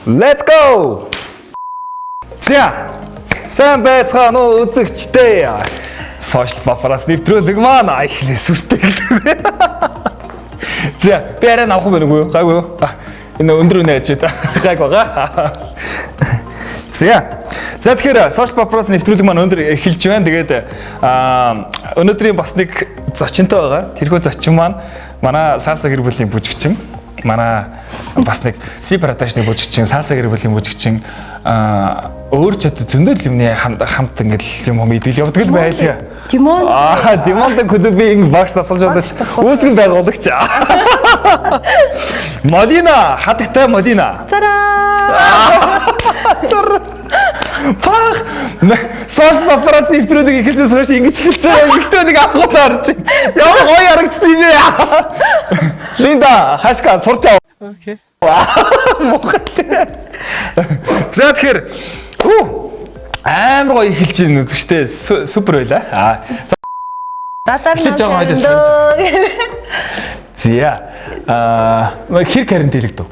Let's go. За. Сайн байцгаана уу, үзэгчдээ. Social Paparazzi нэвтрүүлэг маань эхлээ сүртэй гэлээ. За, би арай навхан байна уу? Гайгүй юу? Энэ өндөр үнэ ажид. Гайг байгаа. За. За, тэгэхээр Social Paparazzi нэвтрүүлэг маань өндөр эхэлж байна. Тэгээд өнөөдрийн бас нэг зочинтой байгаа. Тэрхүү зочин маань манай Салса гэр бүлийн бүжигчин, манай бас нэг C Production-ы бүжигчин, Салса гэр бүлийн бүжигчин, өөр ч одоо зөндөл юмны хамт ингээд юм хүм идэл явдаг л байлаа. Димон. Димонда клубын багш дасгалж удаач үүсгэн байгуулагч. Малина, хатагтай Малина. Цараа. Цар. Пах. Social Paparazzi нэвтрүүлэг эхэлсэн хойш ингэж эхэлж байгаа. Эмэгтэй нэг авахд орж. Ямар гоё харагдсан юм бэ? Линда, хашка сурч ав. Okay. Мухатай. За, тэгэхээр амар гоё эхэлж байна, үзэгчтэй супер байлаа. Радар Эхлэж байгаа хоёлоо. За. Хэр карантин хэлэгдэв?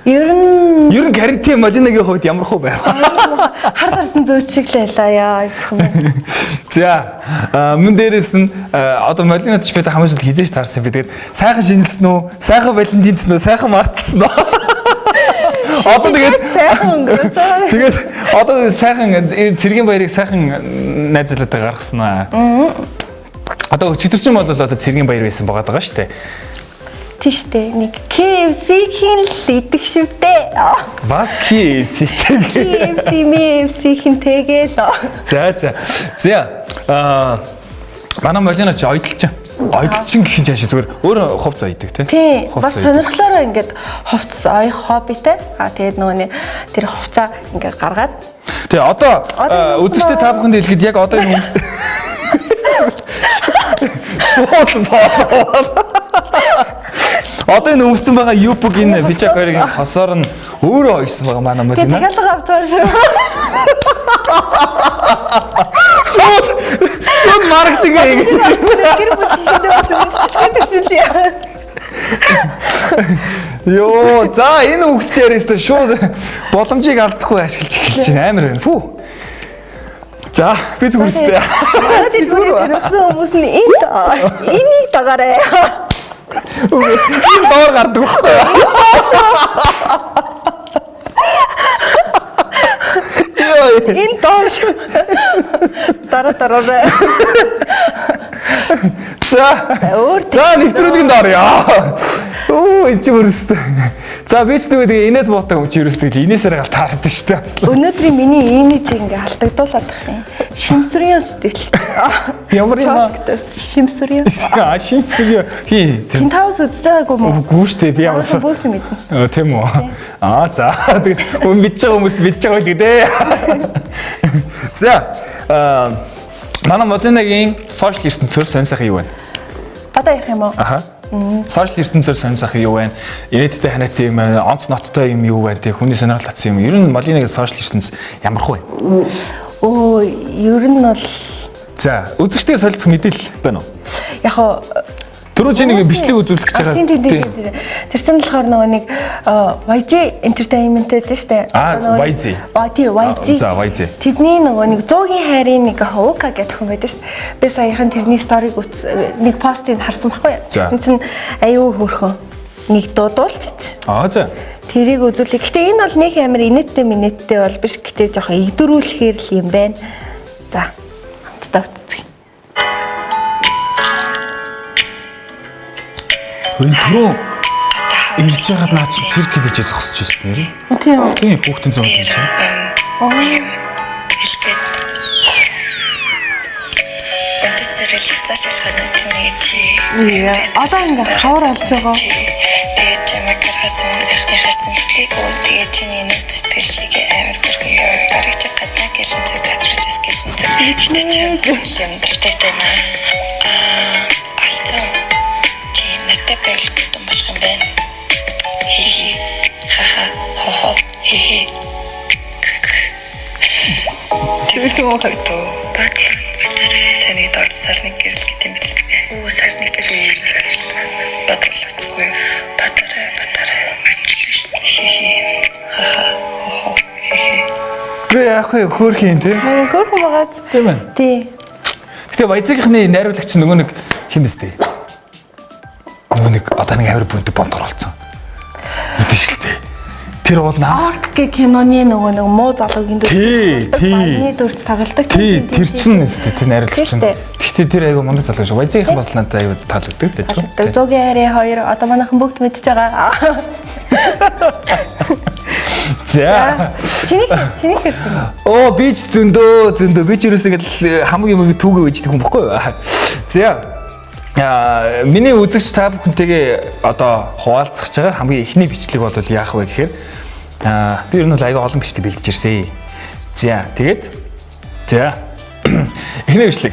Ер нь Ер нь карантин Малинагийн хувьд ямар хөө байв? Хар дарсан зөөч шиг л байлаа яа, бурхан минь. За, мөн дээрэс нь одоо Малинад ч бид хамгийн сүүлд хизээж таарсан би. Тэгээд сайхан шинэлсэн үү? Сайхан Валентинсэн үү? Сайхан мартсан уу? Одоо тэгээд сайхан өнгөрөөсөн. Тэгээд одоо сайхан цэргийн баярыг сайхан найзлуудаа гаргасан аа. Одоо өчигдөр чинь бол одоо цэргийн баяр байсан байгаа даа шүү дээ. Тийш дээ. Нэг KFC-ийн л идэх шивдээ. Бас KFC-тэй. KFC, MFC-ийн тэгээл. За. За, манай Малина чи ойдолчин. Ойдолчин гэх юм чаашаа зүгээр өөрөө хувц ойдог тий. Тий. Хувцас Бас ойдог. сонирхлоороо ингээд хувцас оёх хоббитэй. Тэгээд нөгөө нэг тэр хувцаа ингээд гаргаад Тий, одоо Одоо энэ үзэгчтэй та бүхэнд хэлэхэд яг одоо энэ хүмүүс шууд болоо. Одоо энэ өмссөн байгаа юбг энэ пижак хоёрын хосоор нь өөрөө ойсон байгаа манай тэгээд Малина. захиалга авч байгаа шүү. Шууд маркетинг хийгээд. Гэр бүл хийхдээ бас үйлчлэгээ төвшүүлье. Йоо, за, энэ хүүхд чи яриастаа шууд боломжийг алдахгүй ашиглаж эхэлж байна. Амар байна. Фүү. За, би зүгээр өстэй. Манай дэлгүүрийг сонирхсан хүмүүс нь энд энийг дагаарай. Энэ доор гардаг байхгүй юу? Йоо. Энэ доош. Дараа дараарай. За. Өөр За, нэвтрүүлгийн доор яа. Өө, энэ чи өрөөстэй. За, би ч нөгөө тэгээ инээд буутай хүн чи өрөөстэй л инээсээр гал таардаг шүү дээ. Бас л. Өнөөдрийн миний имиж ингээ алдагдуулаад тах юм. Шимсүрийн стил. Ямар юм аа? Шимсүрийн. Шимсүр хий. Тэр Энэ тавс үзэж байгаагүй мó? үгүй шүү дээ. Би ямар Бүгд мэднэ. Тийм үү. За. Тэгээ үн мэдж байгаа хүмүүст мэдж байгаа байл гэдэг. За. Манай Малинагийн social ертөнцөөр сонь сайхан юу вэ? Одоо ярих юм уу? Аха. Social ертөнцөөр сонь сайхан юу вэ? Инээдтэй ханиатай юм байна, онц ноцтой юм юу вэ? Тэг хүний сонирхол татсан юм. Ер нь Малинагийн social ертөнц ямар хөө вэ? Өө, ер нь бол За, үзэгчтэй солилцох мэдээлэл байна уу? Яг хоо Түрүү чи нэг бичлэг үзүүлэх гэж байгаа. Тийм. Тэр чинь болохоор нөгөө нэг YG Entertainment гэдэг шүү дээ. YG. Тий, YG. За, YG. Тэдний нөгөө нэг 100-ийн хайрын нэг Хоука гэдэг хүн байдаг шүү дээ. Би саяхан тэрний сториг нэг постыг харсан байхгүй юу? За. Тэгсэн чинь аюу хөөрхөн нэг дуудуулчих. За. Тэрийг үзүүлээ. Гэтэ энэ бол нэг амар инээдтэй минээдтэй бол биш. Гэтэ жоохон игдэрүүлэхээр л юм байна. За, хамтдаа үзцгээе. Энэ түрүү ирж байгаад наа чи цирк хийж зогсож байсан нэрээ. Тийм үү? Тийм, хүүхдийн зогсож байсан. Хэлгээд өндөд зэрэг цааш шалгаад тэнийг чи Яа, одоо ингээ хавар олж байгаа. Тэгээд чамайг гаргасан эхний харсан битгийгөө тэгээд чиний нүд сэтгэл чигээ амар бүрхэн яа гараг чи гаднаа гэлэн цэг татварч гэлэн цэг гэтээ чи юм дуртай байна алдсан чи надтай байвал бүтэн болох юм байна, хи хи ха ха хо хо хи хи. Тэр юм уу хатуу баг саний дор сарны гэрэл гэдэг юм бил. Өө, сарны гэрэл бодлоцгүй батарай батарай хи хи. Гэ яах вэ? Хөөрхийн тий. Харин хөөрхөн байгааз. Тийм ээ. Тий. Гэтэ Баязыгийнхны найруулагч нөгөө нэг хин биз дээ. Нөгөө нэг одоо нэг амар бүнтэй бонд оролцсон. Мэдэн шүү дээ. Тэр бол наа. Орк гэх киноны нөгөө нэг муу залуугийн дүр. Тий, тий. Баяны дүрт тоглодог. Тий, тэр чинь нэстэ тэр найруулагч Тийм чинь. штэ. Гэтэ тэр айгу мундаг залуу шүү. Баязыгийнхан бас надад айгу таалагддаг дээ. Тоглодог. Зуугийн хайрын хоёр одоо манайхан бүгд мэдж байгаа. За. Чиний чиний хэрсэн. Оо би ч зөндөө зөндөө би ч ерөөсөө ингээл хамаг юм түүгээ үйждэг хүн бохгүй юу? За. Аа миний үзэгч та бүхэнтэйгээ одоо хуваалцах байгаа хамгийн эхний бичлэг бол яах вэ гэхээр аа би ер нь бол аяга олон бичлэг бэлдэж ирсэн. За тэгээд за эхний бичлэг.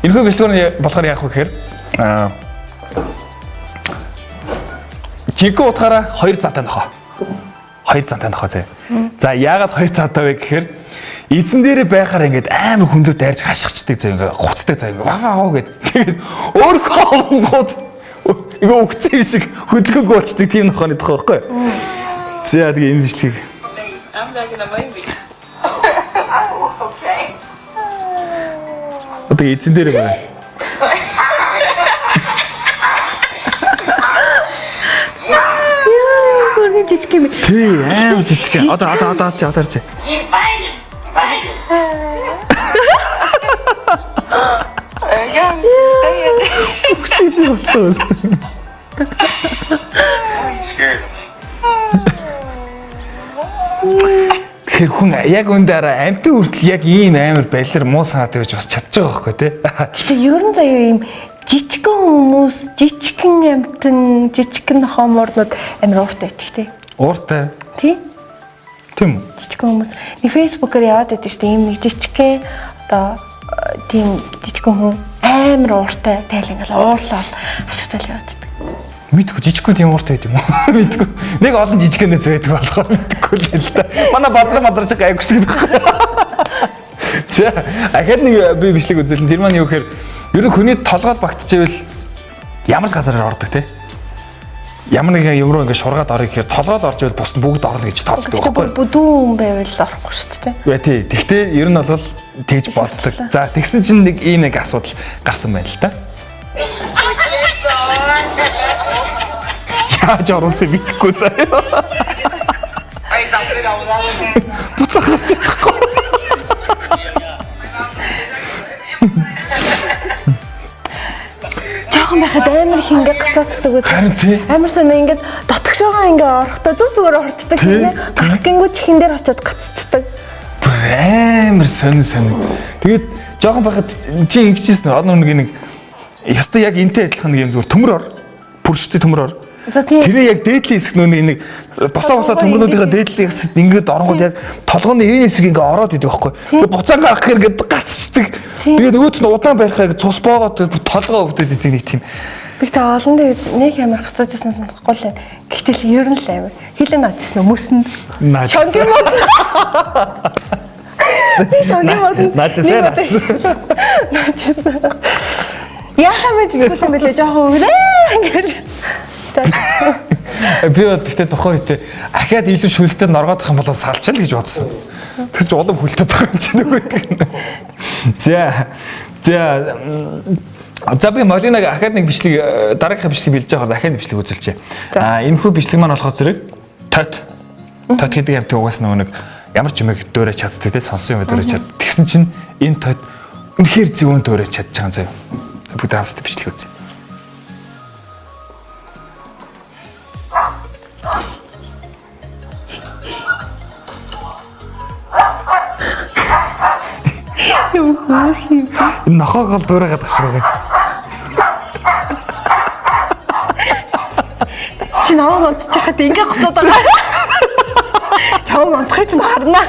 Энэхүү бичлэг нь болохоор яах вэ гэхээр аа жинхэнэ утгаараа хоёр зантай нохоо. Хоёр зантай нохоо заяа. За яагаад хоёр зантай вэ гэхээр эзэн дээрээ байхаар ингээд амар хүндөө дайрч хашгичдаг заяа ингээд хуцдаг заяа ингээд ваа ваа гэд тэгээд өөрөө овонгууд ингээ өгцөн юм шиг хөдөлгөөнгүй болчдөг тийм нохооны тухай байхгүй юу? За тэгээ энэ бичлэгийг I'm like in a movie. Okay. одоо эзэн дээрээ байна. Яа, хөөрхөн жижиг юм. Тий амар жижиг. Одоо одоо одоо чи одоо чи. Өгсөн юм шиг болцсон. Тэгэхээр хүн яг үндэ араа амтын хүртэл яг ийм амар балер муу санаатай байж бас чадчих байгаа байхгүй тий. Гэтэ ер нь заяа ийм жижигхэн хүмүүс, жижигхэн амтан, жижигхэн нохоо морнууд амар ууртай байдаг тий. Ууртай. Тий? Тийм үү? Жижигхэн хүмүүс нэг фэйсбүүкээр яваад байдаг шүү дээ. Ийм нэг жижигхэн одоо тийм жижигхэн хүн амар ууртай тайл ингээл уурлал ашиг зал яваад байдаг. Мэдгүй жижигхэн тийм ууртай байд юм уу? Мэдгүй. Нэг олон жижигхэнээ зөөдөг болохоор мэдгүй л л та. Манай бадраа бадраа шиг гайгүй шүү дээ. За, ахад нэг би бичлэг үзүүлэн тэр маань юу гэхээр ер нь хүний толгойд багтчихвэл ямар ч газараар ордог те. Ямар нэгэн юм руу ингээд шургаад орё гэхээр толгойд орж ивэл бус нь бүгд орно гэж тооцдог Гэтэ байхгүй бүр бүдүүн байвал орохгүй шүү дээ. юу? Тий. Тэгтээ ер нь бол тэгж боддог. За, тэгсэн чинь нэг ийм нэг асуудал гарсан байна л та. Яаж оруулсан мэдэхгүй заяа. Буцаа гарч чадахгүй. Жохон байхад амар их ингээд гацаацдаг үз. Харин тий. Амар сонио ингээд дотгошоогоо ингээд орохдоо зүг зүгээр орчдөг Тий, тийм ээ. Гарах гингүү чихэн дээр очиод гаццдаг. Бүр амар сонин сонин. Тэгээд жоохон байхад чи ингэжсэн одоо нэг нэг ястаа яг энтэй адилхан нэг юм зүгээр төмөр ор. Пүрштэй төмөр ор. За тий. Тэрээ яг дээдлийн хэсэг нөө нэг босоо босоо төмөрнүүдийнхээ дээдлийн хэсэгт ингээд оронгод яг толгойн энэ хэсэг ингээд ороод идэг байхгүй. Тэгээд буцаан гарах гэхээр ингээд гацчдаг. Тэгээд нөгөөт нь удаан барихаар цус боогоод бүр толгой өвдөд идэг нэг тийм. Би тэ олон дээр нэг амар гацааж байсан санахгүй л байна. Гэтэл ер нь л амар. Хилэн наадсан мөсөнд. Наажсан. Шонгийн мод. Би шонгийн мод. Наажсан, Наажсан. Яхаа мэдгүй юм бэлээ жоохон өгнө ингээл. Би бол гэхдээ тухайн үедээ ахаад илүү шүлстэй норгоодох юм бол салчил гэж бодсон. Тэр чинь улам хүлтэй байгаа юм чинь нөгөө. За. За За би Молинаг ахаад нэг бичлэг дараагийнхаа бичлэг бэлдэж байхаар дахиад нэг бичлэг үзүүлчихье. Аа энэ хүү бичлэг маань болохоор зэрэг тот. Тот гэдэг амтын угаас нөгөө нэг ямар ч юмыг дөөрэж чаддаг те сонсон юм дөөрэж чад. Тэгсэн чинь энэ тот үнэхээр зөвүүн дөөрэж чадж байгаа юм заяа. Бүгд хамтдаа бичлэг үзье. Юм хөөх юм. Энэ нохоогоо л дуурайгаад гаш байгаа. Чи намайг унтчихад ингээ гоцоод байгаа. Чамайг унтахыг чинь харна.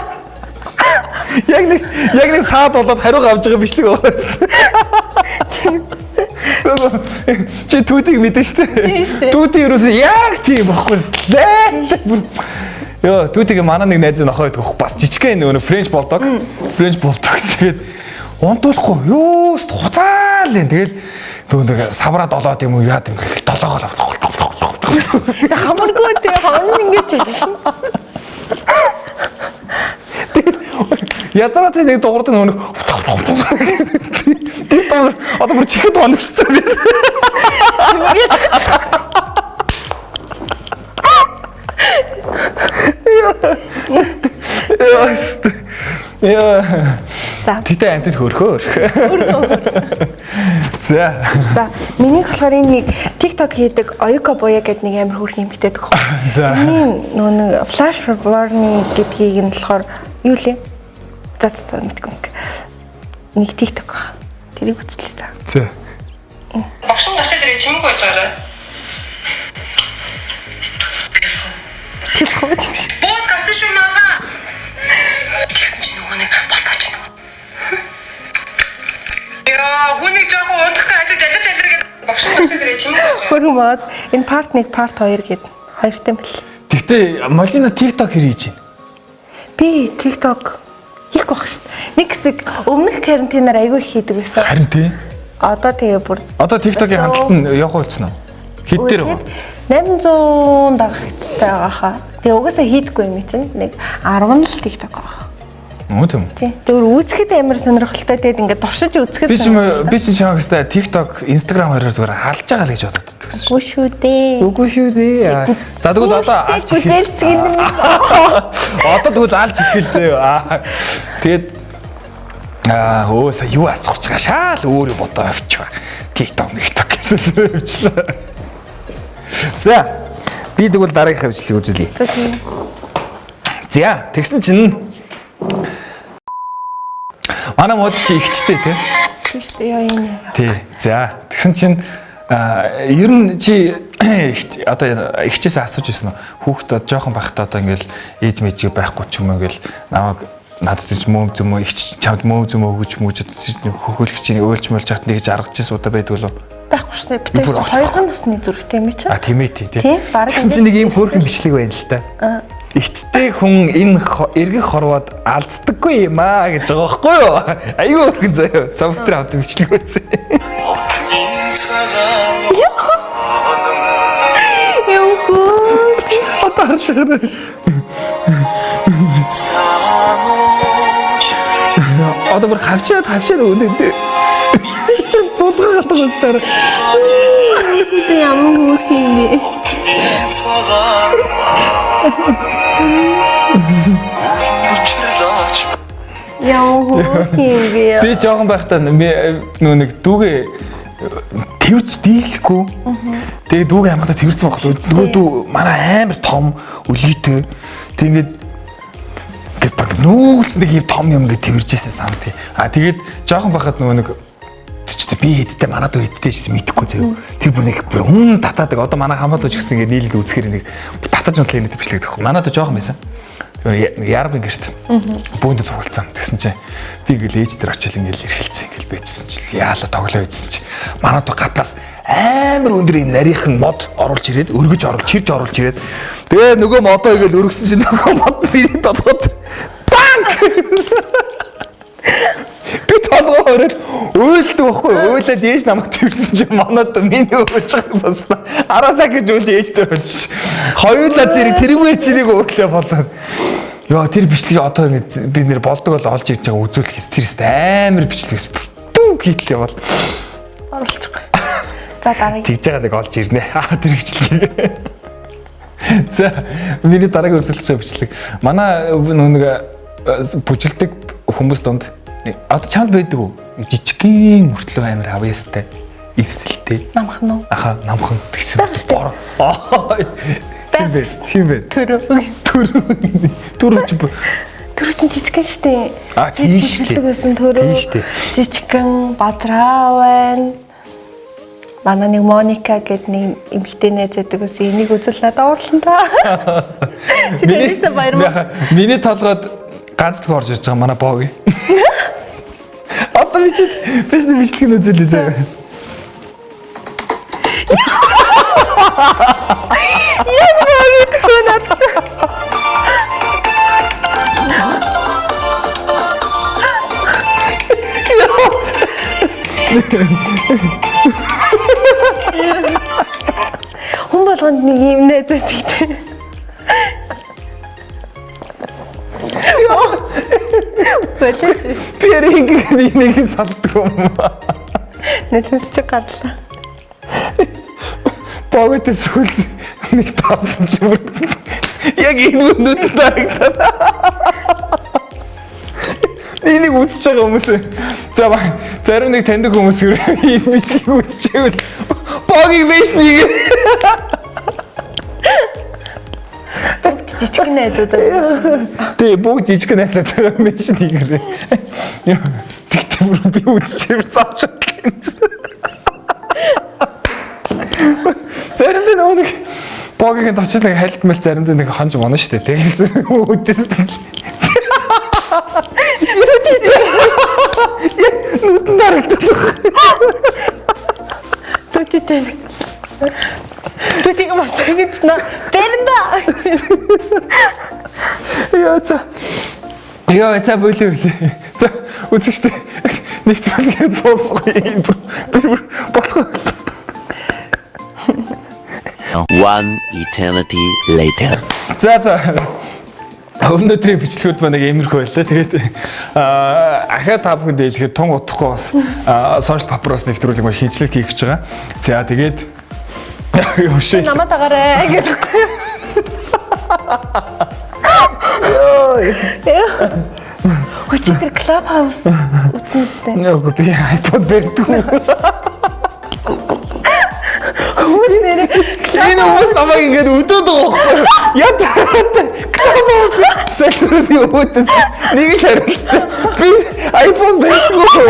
Яг нэг саад болоод хариу авч байгаа бичлэг байгаа. Чи түүтийг мэдэн штэ. Тийм штэ. Түүтий ерөөсөө яг тийм бохгүй лээ. Йоо, түүтийг манай нэг найз нохоо идэх бас жижигхэн нөгөө French bulldog. French bulldog тэгээд унтуулахгүй юуст хуцаал юм. Тэгэл нөгөө нэг савраа долоод юм уу яад юм гэх долоогоо Хамаргүй тий хонь ингэж. Тэгэл Ядараатай нэг дуурдаг нөгөө нэг тэр дуу одоо бүр чихэд оногссон би. Яа. Яа. За. Тэгтээ амтд хөрхөө. За. За, минийх болохоор энэ нэг TikTok хийдэг Оюка Боя гэдэг нэг амар хөөрхөн эмэгтэй төгөх. За. Тэрний нөгөө нэг flash warning гэдгийг нь болохоор юу лээ? За за за мэдгүй юм. Нэг TikTok. Тэрийг үзлээ за. За. Багшин гарчаад ирээ чимэг байж байгаарай. Хэлэх үү юм шиг. Бууз гарсан шүү маага. Тэгсэн чи нөгөө нэг болтооч нөгөө. Яа, хүнийг жоохон унтах гэж ажил жалар жалар гэдэг багшин гарчаад ирээ чимэг байж байгаарай. Хөрхөн мааз энэ part 1 part 2 гээд хоёртой юм бэл. Тэгтээ Молина TikTok хэр хийж байна? Би TikTok хийх байх шүү дээ. Нэг хэсэг өмнөх карантинаар айгүй их хийдэг байсан. Харин тий. Одоо тэгээ бүр Одоо TikTok-ийн хандлт нь явах болсон уу? Хэд дээр вэ? 800 дагагчтай байгаа хаа. Тэгээ угаасаа хийдэггүй юм чинь нэг 10 л TikTok байгаа. Үгүй тийм үү? Тий. Тэр үзэхэд амар сонирхолтой тэгээд ингээд туршиж үзэхэд Би чи би чи чамаг хэвээр TikTok, Instagram хоёроор зүгээр халж байгаа л гэж бодоод байдаг гэсэн шүү. Үгүй шүү дээ. Үгүй шүү дээ. За тэгвэл одоо алж эхэл. Гүзэлцэг юм. Одоо тэгвэл алж эхэл зөө. Аа. Тэгээд аа өө сая юу асуух ч байгаа шаал өөр юм бодоо авчва. TikTok, TikTok гэсэн л явчлаа. За би тэгвэл дараагийнхаа бичлэгийг үзүүлье. За тийм. За тэгсэн чинь манай мод чи ихчтэй тий. Тийм шүү дээ. Яа энэ. Тий. За тэгсэн чинь ер нь чи одоо ихчээс асууж ирсэн үү? Хүүхэд одоо жоохон байхдаа одоо ингээл ээж мэжиг байхгүй ч юм уу ингээл намайг надад ч мөөм зүмөө ихч чамд мөөм зүмөө өгч мүж хөхөлгч чинь өөлж мөлж чат нэг жаргаж ирсэн удаа байдаг лөө. Байхгүй шүү дээ. Би Бүр тэр хоёрхан насны зүрхтэй юм чи. А тийм ээ тий. Тий, бараг Тэгсэн чинь нэг ийм хөөрхөн бичлэг байна л та. Ихчтэй хүн энэ эргэх хорвоод алддаггүй юм аа гэж байгаа байхгүй юу? Аюу хөөрхөн заяа. За бүгд хамт бичлэг үзье. Явгүй. Одоо харж байгаа. Одоо бүр хавчаад хавчаад өгнө дээ. Зулгаа гадаг унстаар. Ямар хөөрхөн юм бэ? Ямар хөөрхөн юм бэ? Би жоохон байхдаа нөө нэг дүүгээ тэрч дийлэхгүй. Тэгээ дүүгээ хамгатай тэрсэн байхгүй. Нөгөө дүү манай амар том өлгийтэй. Тэг ингээд ингээд баг нүүлц нэг юм том юм ингээд тэржээсээ сан тий. А тэгээд жоохон байхад нөгөө нэг чичтэй би хэдтэй манай дүү хэдтэй гэсэн мэдэхгүй заяа. Тэр бүр нэг бүр хүн татаадаг. Одоо манай хамаад ч гэсэн ингээд нийлэл үзэхээр нэг татаж унтлаа нэг бичлэг төгөх. Манай дүү жоохон байсан. Ярбын гэрт бөөндө цугалцсан. Тэгсэн чинь би ингээл ээж дээр очил ингээл эргэлцсэн ингээл байжсэн чинь яалаа тоглоо байжсэн чинь манай дүү гаднаас амар өндөр юм нарийнхан мод оруулж ирээд өргөж оруулж чирж оруулж ирээд тэгээ нөгөө модоо ингээл өргөсөн чинь нөгөө мод миний толгойд банк би толгой хорил уйлдаг байхгүй уйлаад ээж намайг тэрсэн чинь манад миний уйлж байгааг сонсноо араасаа гэж уйлж ээж дээр очиж хоёулаа зэрэг тэрүүгээр чинийг ууглаа болоо. Йоо тэр бичлэгийг одоо ингэ би нэр болдог бол олж ирж байгаа үзүүлэх хэс тэр хэс амар бичлэг хэс бүртүү хийтэл явал Оруулчихгүй. За дараагийн. тэгж байгаа нэг олж ирнэ. Аа тэр бичлэгийг. За миний дараагийн үзүүлэх бичлэг манай нэг бүжилдэг хүмүүс донд одоо чамд байдаг уу? Жижигхэн мөртлөө амар авьяастай эвсэлтэй. Намхан уу? Аха намхан тэгсэн Байх шүү дээ. бор. Тийм бэ. Тийм бэ. Төрөө. Төрөө. Төрөө чи Төрөө чинь жижигхэн штэ. А, тийм шүү дээ. Жижигхэн байсан төрөө. Тийм шүү дээ. Жижигхэн бадраа байна. Манай нэг Моника гэд нэг эмэгтэй найз байдаг байсан. Энийг үзвэл надад уурлан та. Чи таньсан баяр маа. Миний толгойд ганц дэх орж ирж байгаа манай боог. Одоо би чи биш нэг бичлэг нь үзүүлээ зөө. Яг боог төхөө надад. Хүн болгонд нэг юм найз байдаг те. Болоо. Би яриг ингээд энийг салдаг юм аа. Нэлэнс чи гадлаа. Боготой сүлд нэг таарсан чи бүр яг энэ нүдэнд харагдаад. Энийг үзэж байгаа хүмүүс за зарим нэг таньдаг хүмүүс энэ бичлэгийг үзчихвэл богийг биш нэг Бүгд жижиг найзуудаа. Тий, бүгд жижиг найзуудаа биш нэгэрээ. Тэгтээ бүр би үзчихвэл савч чадлаа. Заримдаа нөгөө нэг богийн очил нэг хальт мэл заримдаа нэг хонж вонно шүү дээ. Тэгэл үүдээс нүдэн дарагдаад. Түтитэй. Түтиг бас ингэж на. Бэрэнда. Яа за. Яа за бүлээ бүлээ. За үзэгчтэй нэвтрүүлгээ дуусгая. Би бүр болох. One eternity later. За за. Өнөөдрийн бичлэгүүд маань нэг иймэрхүү байлаа. Тэгээд ахиа та бүхэнд хэлэхэд тун удахгүй бас social paper-аас нэвтрүүлэг маань шинэчлэлт хийх гэж байгаа. За тэгээд өшөө. Намаа дагаарай гэдэг. Хөө чи тэр клуб хаус үзсэн үстэй. Үгүй би iPod барьдаг. Хүмүүс нэрээ Энэ хүмүүс намайг ингээд өдөөд байгаа байхгүй юу? Яа клуб хаус сэлбэр өөдөөс нэг л хариулттай. Би iPhone барьдаггүй.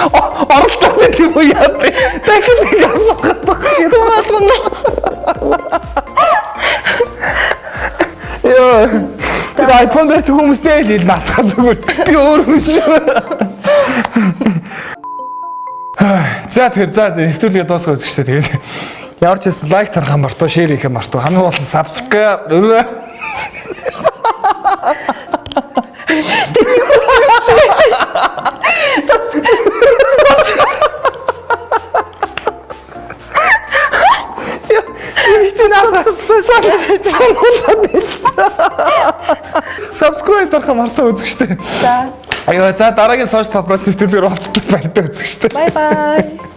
Оролдоод байх юм уу яа бэ? Дахин нэг асуух гэдэг. болгоно. Яа. Тэр iPhone барьдаг хүмүүстэй л хэл наатах зүгээр. Би өөр хүн шүү. За тэгэхээр за нэвтрүүлгээ дуусгах үзэгчтэй тэгээд ямар ч байсан лайк тарах мартаа, шеэр хийх мартаа. Хамгийн гол нь subscribe. Subscribe дарах мартаа үзэгчтэй. За. Аюу за дараагийн social paparazzi нэвтрүүлгээр уулздаг баяртай үзэгчтэй. Bye bye.